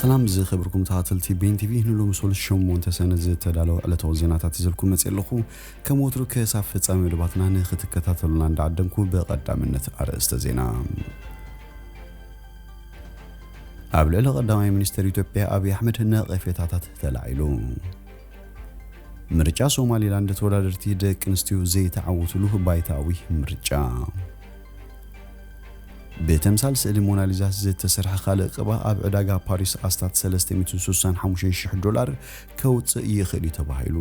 ሰላም ዝኸበርኩም ተኸታተልቲ ቤን ቲቪ፣ ንሎሚ ሰሉስ ሸሞንተ ሰነ ዝተዳለወ ዕለታዊ ዜናታት ይዘልኩም መፅእ ኣለኹ። ከም ወትሩ ክሳብ ፍጻሜ መደባትና ንክትከታተሉና እንዳዓደምኩ ብቐዳምነት ኣርእስተ ዜና። ኣብ ልዕሊ ቀዳማይ ሚኒስትር ኢትዮጵያ ኣብይ ኣሕመድ ነቐፌታታት ተላዒሉ። ምርጫ ሶማሊላንድ ተወዳደርቲ ደቂ ኣንስትዮ ዘይተዓወትሉ ባይታዊ ምርጫ። ብተምሳል ስእሊ ሞናሊዛ ዝተሰርሐ ካልእ ቅባ ኣብ ዕዳጋ ፓሪስ ኣስታት ሰለስተ ሚእትን ስሳን ሓሙሽተን ሽሕ ዶላር ከውፅእ ይኽእል እዩ ተባሂሉ።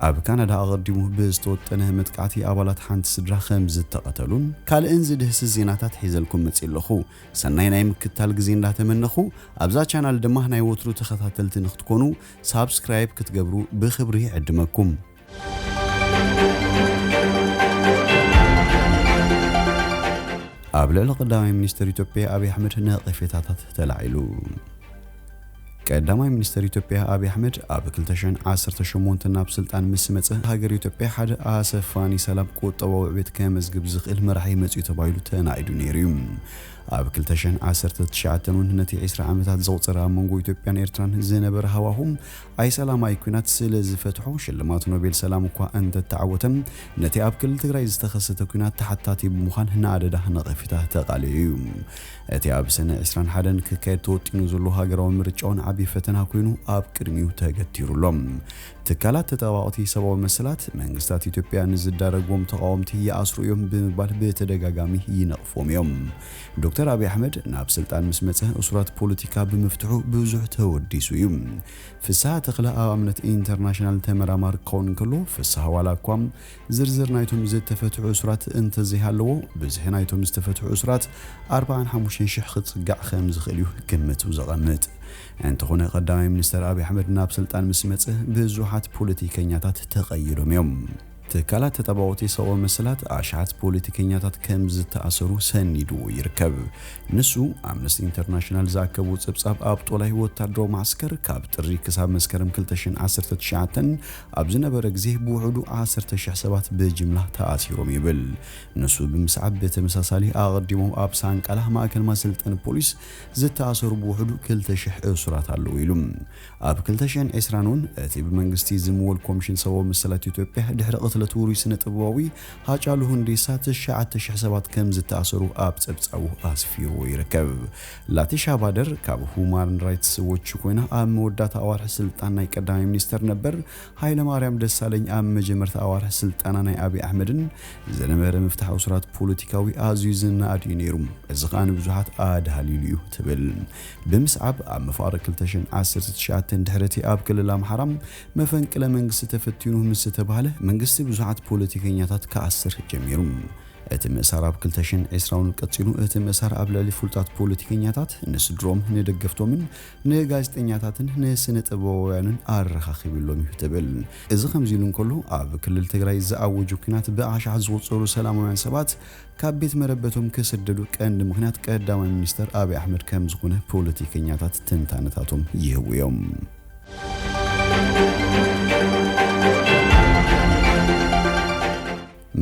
ኣብ ካናዳ ኣቐዲሙ ብዝተወጠነ መጥቃዕቲ ኣባላት ሓንቲ ስድራ ከም ዝተቐተሉን ካልእን ዝድህስስ ዜናታት ሒዘልኩም መፅእ ኣለኹ። ሰናይ ናይ ምክታል ግዜ እንዳተመነኹ፣ ኣብዛ ቻናል ድማ ናይ ወትሩ ተኸታተልቲ ንክትኮኑ ሳብስክራይብ ክትገብሩ ብኽብሪ ይዕድመኩም። ኣብ ልዕሊ ቀዳማይ ሚኒስትር ኢትዮጵያ ኣብይ ኣሕመድ ነቐፌታታት ተላዒሉ። ቀዳማይ ሚኒስትር ኢትዮጵያ ኣብይ ኣሕመድ ኣብ ክልተ ሽሕን ዓሰርተ ሸሞንተን ናብ ስልጣን ምስ መጸ፣ ሃገር ኢትዮጵያ ሓደ ኣሰፋኒ ሰላም፣ ቁጠባዊ ዕቤት ከመዝግብ ዝኽእል መራሒ መጺኡ ተባሂሉ ተናኢዱ ነይሩ እዩ። ኣብ ክልተ ሽሕን ዓሰርተ ትሽዓተን እውን ነቲ ዕስራ ዓመታት ዘቑጸረ ኣብ መንጎ ኢትዮጵያን ኤርትራን ዝነበረ ሃዋሁም ኣይሰላማዊ ኲናት ስለ ዝፈትሖ፣ ሽልማት ኖቤል ሰላም እኳ እንተተዓወተ፣ ነቲ ኣብ ክልል ትግራይ ዝተኸሰተ ኲናት ተሓታቲ ብምዃን ንኣደዳ ነቐፌታ ተቓልዩ እዩ። እቲ ኣብ ሰነ ዕስራን ሓደን ክካየድ ተወጢኑ ዘሎ ሃገራዊ ምርጫ እውን ዓቢ ፈተና ኮይኑ ኣብ ቅድሚኡ ተገቲሩ ኣሎ። ትካላት ተጣባቕቲ ሰብኣዊ መሰላት፣ መንግስታት ኢትዮጵያ ንዝዳረግዎም ተቓወምቲ ይኣስሩ እዮም ብምባል ብተደጋጋሚ ይነቕፎም እዮም። ዶክተር ኣብይ ኣሕመድ ናብ ስልጣን ምስ መጸ፣ እሱራት ፖለቲካ ብምፍትሑ ብዙሕ ተወዲሱ እዩ። ፍስሃ ተኽለ ኣብ ኣምነት ኢንተርናሽናል ተመራማሪ ክኸውን እንከሎ፣ ፍስሃ ዋላ እኳ ዝርዝር ናይቶም ዝተፈትሑ እሱራት እንተዘይሃለዎ፣ ብዝሒ ናይቶም ዝተፈትሑ እሱራት ኣርባዓን ሓሙሽተን ሽሕ ክጽጋዕ ከም ዝኽእል እዩ ግምቱ ዘቐምጥ። እንተኾነ፣ ቀዳማይ ሚኒስተር ኣብይ ኣሕመድ ናብ ስልጣን ምስ መጸ፣ ብዙሓት ፖለቲከኛታት ተቐይሮም እዮም። ትካላት ተጣባኦቲ ሰብኣዊ መሰላት ኣሽሓት ፖለቲከኛታት ከም ዝተኣሰሩ ሰኒድዎ ይርከብ። ንሱ፣ ኣምነስቲ ኢንተርናሽናል ዝኣከቦ ጸብጻብ፣ ኣብ ጦላይ ወታደራዊ ማዕስከር ካብ ጥሪ ክሳብ መስከረም ክልተ ሽሕን ዓሰርተ ትሽዓተን ኣብ ዝነበረ ግዜ ብውሕዱ ዓሰርተ ሽሕ ሰባት ብጅምላ ተኣሲሮም ይብል። ንሱ ብምስዓብ፣ ብተመሳሳሊ ኣቐዲሞም ኣብ ሳንቃላ ማእከል ማሰልጠኒ ፖሊስ ዝተኣሰሩ ብውሕዱ ክልተ ሽሕ እሱራት ኣለዉ ኢሉ። ኣብ ክልተ ሽሕን ዕስራን እውን እቲ ብመንግስቲ ዝምወል ኮሚሽን ሰብኣዊ መሰላት ኢትዮጵያ ድሕሪ ቅትለት ውሩይ ስነ ጥበባዊ ሃጫሉ ሁንዴሳ ትሽዓተ ሽሕ ሰባት ከም ዝተኣሰሩ ኣብ ጸብጻቡ ኣስፊርዎ ይርከብ። ላቲሻ ባደር ካብ ሁማን ራይትስ ዎች ኮይና፣ ኣብ መወዳእታ ኣዋርሒ ስልጣን ናይ ቀዳማይ ሚኒስተር ነበር ሃይለማርያም ደሳለኝ ኣብ መጀመርታ ኣዋርሒ ስልጣና ናይ ኣብይ ኣሕመድን ዝነበረ ምፍታሕ እሱራት ፖለቲካዊ ኣዝዩ ዝነኣድ እዩ ነይሩ። እዚ ኸኣ ንብዙሓት ኣድሃሊሉ እዩ ትብል። ብምስዓብ ኣብ መፋቕር ክልተ ሽሕን ዓሰርተ ትሽዓተን ድሕሪ እቲ ኣብ ክልል ኣምሓራ መፈንቅለ መንግስቲ ተፈቲኑ ምስ ዝተባህለ መንግስቲ ብዙሓት ፖለቲከኛታት ክኣስር ጀሚሩ። እቲ ምእሳር ኣብ ክልተ ሽሕን ዕስራን እውን ቀጺሉ፣ እቲ ምእሳር ኣብ ልዕሊ ፍሉጣት ፖለቲከኛታት፣ ንስድሮም፣ ንደገፍቶምን ንጋዜጠኛታትን ንስነ ጥበባውያንን ኣረኻኺብሎም እዩ ትብል። እዚ ከምዚ ኢሉ እንከሎ፣ ኣብ ክልል ትግራይ ዝኣወጁ ኲናት ብኣሽሓት ዝቑጸሩ ሰላማውያን ሰባት ካብ ቤት መረበቶም ክስደዱ ቀንዲ ምኽንያት ቀዳማይ ሚኒስተር ኣብይ ኣሕመድ ከም ዝኾነ ፖለቲከኛታት ትንታነታቶም ይህቡ እዮም።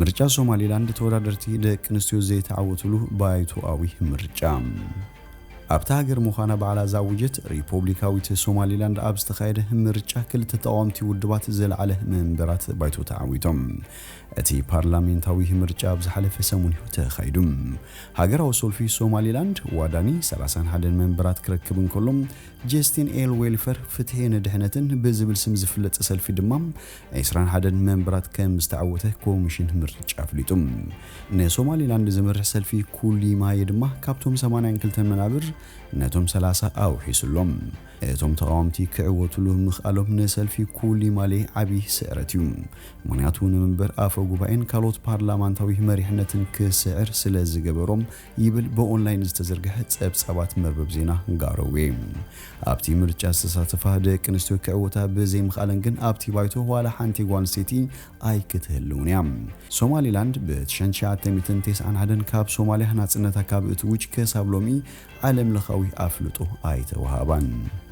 ምርጫ ሶማሊላንድ ተወዳደርቲ ደቂ ኣንስትዮ ዘይተዓወትሉ ባይቶኣዊ ምርጫ። ኣብታ ሃገር ምዃና ባዕላ ዝኣወጀት ሪፖብሊካዊት ሶማሊላንድ ኣብ ዝተኻየደ ምርጫ ክልተ ተቓወምቲ ውድባት ዝለዓለ መንበራት ባይቶ ተዓዊቶም። እቲ ፓርላሜንታዊ ምርጫ ኣብ ዝሓለፈ ሰሙን እዩ ተኻይዱ። ሃገራዊ ሰልፊ ሶማሊላንድ ዋዳኒ ሰላሳን ሓደን መንበራት ክረክብ እንከሎ፣ ጀስቲን ኤል ዌልፈር ፍትሒ ንድሕነትን ብዝብል ስም ዝፍለጥ ሰልፊ ድማ ዕስራን ሓደን መንበራት ከም ዝተዓወተ ኮሚሽን ምርጫ ኣፍሊጡ። ንሶማሊላንድ ዝመርሕ ሰልፊ ኩሊማየ ድማ ካብቶም ሰማንያን ክልተን መናብር ነቶም ሰላሳ ኣውሒሱሎም። እቶም ተቓወምቲ ክዕወትሉ ምኽኣሎም ንሰልፊ ኩሊማሌ ዓቢ ስዕረት እዩ። ምኽንያቱ፣ ንመንበር ኣፈ ጉባኤን ካልኦት ፓርላማንታዊ መሪሕነትን ክስዕር ስለ ዝገበሮም ይብል ብኦንላይን ዝተዘርግሐ ጸብጻባት መርበብ ዜና ጋሮዌ። ኣብቲ ምርጫ ዝተሳተፋ ደቂ ኣንስትዮ ክዕወታ ብዘይምኽኣለን ግን ኣብቲ ባይቶ ዋላ ሓንቲ ጓል ኣንስተይቲ ኣይክትህልውን እያ። ሶማሊላንድ ብ ትሽዓተ ሚእትን ተስዓን ሓደን ካብ ሶማልያ ናጽነታ ካብ እትውጭ ክሳብ ሎሚ ዓለም ለኻዊ ኣፍልጦ ኣይተዋሃባን።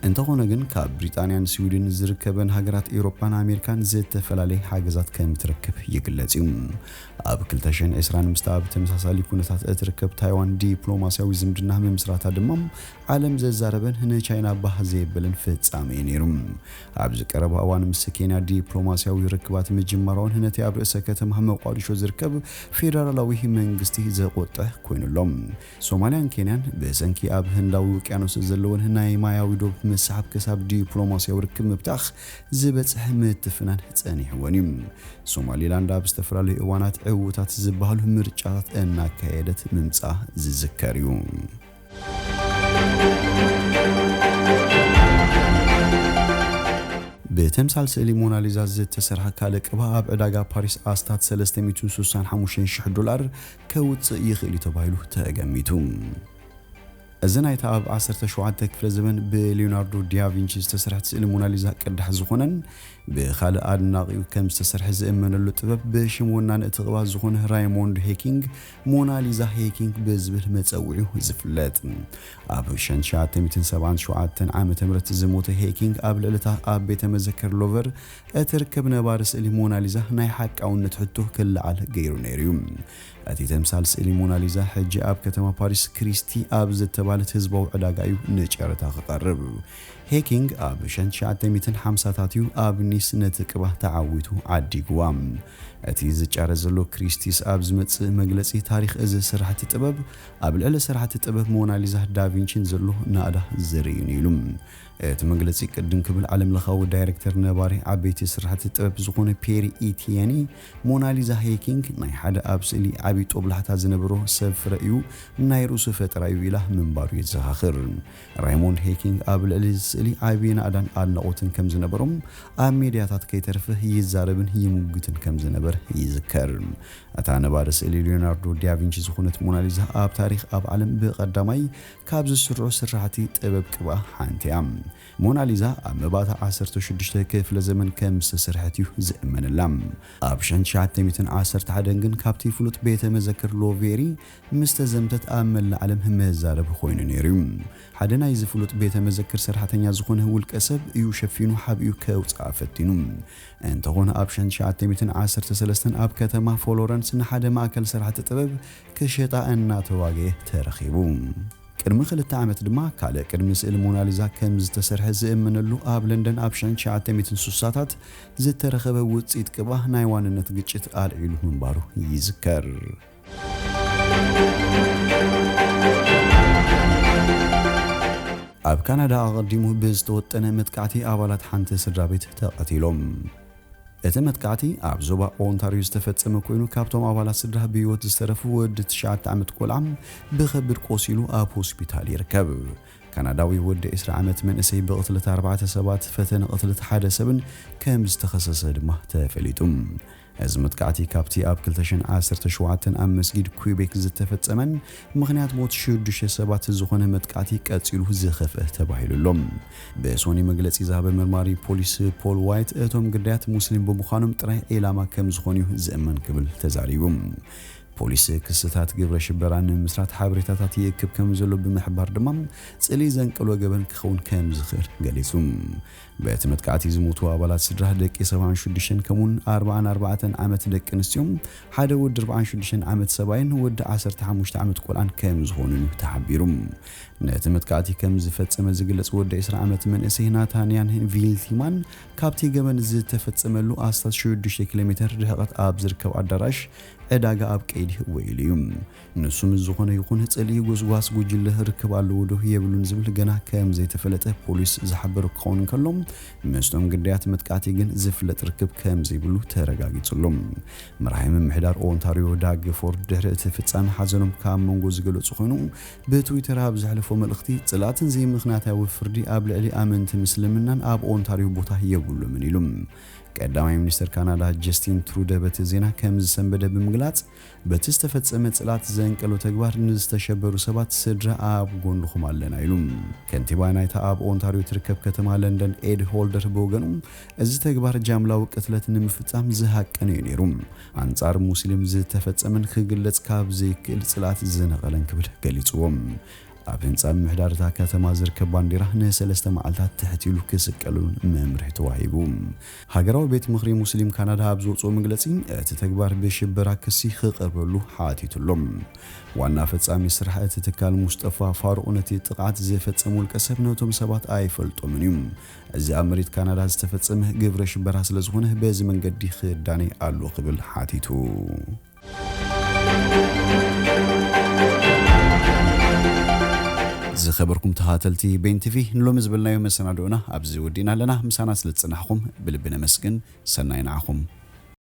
እንተኾነ ግን፣ ካብ ብሪጣንያን ስዊድን ዝርከበን ሃገራት ኤውሮጳን ኣሜሪካን ዝተፈላለየ ሓገዛት ከም ትረክብ ይግለጽ እዩ። ኣብ ክልተ ሽሕን ዕስራን ምስታ ኣብ ተመሳሳሊ ኩነታት እትርከብ ታይዋን ዲፕሎማስያዊ ዝምድና ምምስራታ ድማ ዓለም ዘዛረበን ንቻይና ባህ ዘየበለን ፍጻመ እዩ ነይሩ። ኣብዚ ቀረባ እዋን ምስ ኬንያ ዲፕሎማስያዊ ርክባት ምጅማራውን ነቲ ኣብ ርእሰ ከተማ መቋዲሾ ዝርከብ ፌደራላዊ መንግስቲ ዘቆጠ ኮይኑ ኣሎ። ሶማልያን ኬንያን ብሰንኪ ኣብ ህንዳዊ ውቅያኖስ ዘለወን ናይ ማያዊ ዶብ ምስሓብ ክሳብ ዲፕሎማስያዊ ርክብ ምብታኽ ዝበጽሕ ምትፍናን ጸኒሕወን እዩ። ሶማሊላንድ ኣብ ዝተፈላለዩ እዋናት ዕዉታት ዝበሃሉ ምርጫታት እናካየደት ምምጻኣ ዝዝከር እዩ። ብተምሳል ስእሊ ሞናሊዛ ዝተሰርሐ ካልእ ቅብኣ ኣብ ዕዳጋ ፓሪስ ኣስታት ሰለስተ ሚእትን ስሳን ሓሙሽተን ሽሕ ዶላር ከውጽእ ይኽእል እዩ ተባሂሉ ተገሚቱ። እዚ ናይታ ኣብ ዓሰርተ ሸውዓተ ክፍለ ዘመን ብሊዮናርዶ ዳቪንቺ ዝተሰርሐት ስእሊ ሞናሊዛ ቅዳሕ ዝኾነን ብኻልእ ኣድናቒኡ ከም ዝተሰርሐ ዝእመነሉ ጥበብ ብሽም ወናኒ እቲ ቅብኣ ዝኾነ ራይሞንድ ሄኪንግ ሞናሊዛ ሄኪንግ ብዝብል መጸውዒኡ ዝፍለጥ። ኣብ ሸንትሽዓተ ሚእትን ሰብዓን ሸውዓተን ዓመተ ምህረት ዝሞተ ሄኪንግ ኣብ ልዕሊ እታ ኣብ ቤተ መዘክር ሎቨር እትርከብ ነባሪ ስእሊ ሞናሊዛ ናይ ሓቃውነት ሕቶ ክለዓል ገይሩ ነይሩ እዩ። እቲ ተምሳል ስእሊ ሞናሊዛ ሕጂ ኣብ ከተማ ፓሪስ ክሪስቲ ኣብ ዝተባህለት ህዝባዊ ዕዳጋ እዩ ንጨረታ ክቐርብ። ሄኪንግ ኣብ ሸንትሽዓተ ሚእትን ሓምሳታት እዩ ኣብ ኒስ ነቲ ቅብኣ ተዓዊቱ ዓዲግዋ። እቲ ዝጫረ ዘሎ ክሪስቲስ ኣብ ዝመጽእ መግለጺ ታሪኽ እዚ ስራሕቲ ጥበብ ኣብ ልዕሊ ስራሕቲ ጥበብ ሞናሊዛ ዳቪንቺን ዘሎ ናእዳ ዘርኢ እዩ ኢሉ። እቲ መግለጺ ቅድም ክብል ዓለምለኻዊ ዳይሬክተር ነባሪ ዓበይቲ ስራሕቲ ጥበብ ዝኾነ ፔሪ ኢቲየኒ ሞናሊዛ ሄኪንግ ናይ ሓደ ኣብ ስእሊ ዓቢ ጦብላሕታ ዝነበሮ ሰብ ፍረ እዩ፣ ናይ ርእሱ ፈጠራ እዩ ኢላ ምንባሩ የዘኻኽር። ራይሞንድ ሄኪንግ ኣብ ልዕሊ እዚ ስእሊ ዓቢ ናእዳን ኣድናቖትን ከም ዝነበሮም ኣብ ሜድያታት ከይተርፍ ይዛረብን ይሙግትን ከም ዝነበር ይዝከር። እታ ነባሪ ስእሊ ሊዮናርዶ ዳቪንቺ ዝኾነት ሞናሊዛ ኣብ ታሪኽ ኣብ ዓለም ብቐዳማይ ካብ ዝስርዑ ስራሕቲ ጥበብ ቅብኣ ሓንቲ እያ። ሞናሊዛ ኣብ መባእታ ዓሰርተ ሽዱሽተ ክፍለ ዘመን ከም ዝተሰርሐት እዩ ዝእመነላ። ኣብ ሸንትሽዓተ ሚእትን ዓሰርተ ሓደን ግን ካብቲ ፍሉጥ ቤተ መዘክር ሎቬሪ ምስ ተዘምተት ኣብ መላእ ዓለም መዛረቢ ኮይኑ ነይሩ እዩ። ሓደ ናይዚ ፍሉጥ ቤተ መዘክር ሰራሕተኛ ዝኾነ ውልቀ ሰብ እዩ ሸፊኑ ሓቢኡ ከውፅኣ ፈቲኑ። እንተኾነ ኣብ ሸንትሽዓተ ሚእትን ዓሰርተ ሰለስተን ኣብ ከተማ ፎሎረንስ ንሓደ ማእከል ስራሕቲ ጥበብ ክሸጣ እናተዋገየ ተረኺቡ። ቅድሚ ክልተ ዓመት ድማ ካልእ ቅድሚ ስእሊ ሞናሊዛ ከም ዝተሰርሐ ዝእመነሉ ኣብ ለንደን ኣብ ሸንትሽዓተ ሚእትን ስሳታት ዝተረኸበ ውፅኢት ቅብኣ ናይ ዋንነት ግጭት ኣልዒሉ ምንባሩ ይዝከር። ኣብ ካናዳ ኣቐዲሙ ብዝተወጠነ መጥቃዕቲ ኣባላት ሓንቲ ስድራ ቤት ተቐቲሎም። እቲ መጥቃዕቲ ኣብ ዞባ ኦንታርዮ ዝተፈጸመ ኮይኑ፣ ካብቶም ኣባላት ስድራ ብህይወት ዝተረፉ ወዲ ትሽዓተ ዓመት ቆልዓ ብኸቢድ ቆሲሉ ኣብ ሆስፒታል ይርከብ። ካናዳዊ ወዲ ዕስራ ዓመት መንእሰይ ብቕትለት ኣርባዕተ ሰባት፣ ፈተነ ቅትለት ሓደ ሰብን ከም ዝተኸሰሰ ድማ ተፈሊጡ። እዚ መጥቃዕቲ ካብቲ ኣብ ክልተ ሽሕን ዓሰርተ ሸውዓተን ኣብ መስጊድ ኩቤክ ዝተፈጸመን ምኽንያት ሞት ሽዱሽተ ሰባት ዝኾነ መጥቃዕቲ ቀጺሉ ዝኸፍአ ተባሂሉ ኣሎ። ብሶኒ መግለጺ ዝሃበ መርማሪ ፖሊስ ፖል ዋይት፣ እቶም ግዳያት ሙስሊም ብምዃኖም ጥራይ ዒላማ ከም ዝኾኑ እዩ ዝእመን ክብል ተዛሪቡ። ፖሊስ ክስታት ግብረ ሽበራ ንምምስራት ሓበሬታታት ይእክብ ከም ዘሎ ብምሕባር ድማ፣ ጽልኢ ዘንቀሎ ገበን ክኸውን ከም ዝኽእል ገሊጹ። በቲ መጥቃዕቲ ዝሞቱ ኣባላት ስድራ ደቂ ሰብዓን ሽዱሽተን ከምኡውን ኣርባዓን ኣርባዕተን ዓመት ደቂ ኣንስትዮን ሓደ ወዲ ኣርባዓን ሽዱሽተን ዓመት ሰብኣይን ወዲ ዓሰርተ ሓሙሽተ ዓመት ቆልዓን ከም ዝኾኑን እዩ ተሓቢሩ። ነቲ መጥቃዕቲ ከም ዝፈጸመ ዝግለጽ ወዲ ዕስራ ዓመት መንእሰይ ናታንያን ቪልቲማን ካብቲ ገበን ዝተፈጸመሉ ኣስታት ሽዱሽተ ኪሎ ሜተር ርሕቐት ኣብ ዝርከብ ኣዳራሽ ዕዳጋ ኣብ ቀይዲ ውዒሉ እዩ። ንሱ ምስ ዝኾነ ይኹን ጽልኢ ጎስጓስ ጉጅለ ርክብ ኣለዎ ዶ የብሉን ዝብል ገና ከም ዘይተፈለጠ ፖሊስ ዝሓበረ ክኸውን እንከሎ፣ ምስቶም ግዳያት መጥቃዕቲ ግን ዝፍለጥ ርክብ ከም ዘይብሉ ተረጋጊጹ ኣሎ። መራሒ ምምሕዳር ኦንታርዮ ዳግ ፎርድ ድሕሪ እቲ ፍጻመ ሓዘኖም ካብ መንጎ ዝገለጹ ኮይኑ፣ ብትዊተር ኣብ ዘሕለፎ መልእኽቲ፣ ጽልኣትን ዘይምኽንያታዊ ፍርዲ ኣብ ልዕሊ ኣመንቲ ምስልምናን ኣብ ኦንታርዮ ቦታ የብሉምን ኢሉ። ቀዳማይ ሚኒስትር ካናዳ ጀስቲን ትሩደ በቲ ዜና ከም ዝሰንበደ ብምግላጽ፣ በቲ ዝተፈጸመ ጽልኣት ዘንቀሎ ተግባር ንዝተሸበሩ ሰባት ስድራ ኣብ ጎንኹም ኣለና ኢሉ። ከንቲባ ናይታ ኣብ ኦንታርዮ ትርከብ ከተማ ለንደን ኤድ ሆልደር ብወገኑ፣ እዚ ተግባር ጃምላዊ ቅትለት ንምፍጻም ዝሃቀነ እዩ ነይሩ። ኣንጻር ሙስሊም ዝተፈጸመን ክግለጽ ካብ ዘይክእል ጽልኣት ዝነቐለን ክብል ገሊጽዎ። ኣብ ህንፃ ምምሕዳር እታ ከተማ ዝርከብ ባንዲራ ንሰለስተ መዓልታት ትሕት ኢሉ ክስቀል እውን መምርሒ ተዋሂቡ። ሃገራዊ ቤት ምኽሪ ሙስሊም ካናዳ ኣብ ዝወፅኦ መግለፂ፣ እቲ ተግባር ብሽበራ ክሲ ክቐርበሉ ሓቲቱ ኣሎ። ዋና ፈጻሚ ስራሕ እቲ ትካል ሙስጠፋ ፋሩቕ፣ ነቲ ጥቕዓት ዝፈጸመ ውልቀ ሰብ ነቶም ሰባት ኣይፈልጦምን እዩ። እዚ ኣብ መሬት ካናዳ ዝተፈጸመ ግብረ ሽበራ ስለ ዝኾነ በዚ መንገዲ ክዳነ ኣሎ ክብል ሓቲቱ። ዝኸበርኩም ተኸታተልቲ ቤን ቲቪ፣ ንሎሚ ዝበልናዮ መሰናድኦና ኣብዚ ወዲእና ኣለና። ምሳና ስለ ዝጸናሕኩም ብልቢ ነመስግን። ሰናይ ንዓኹም።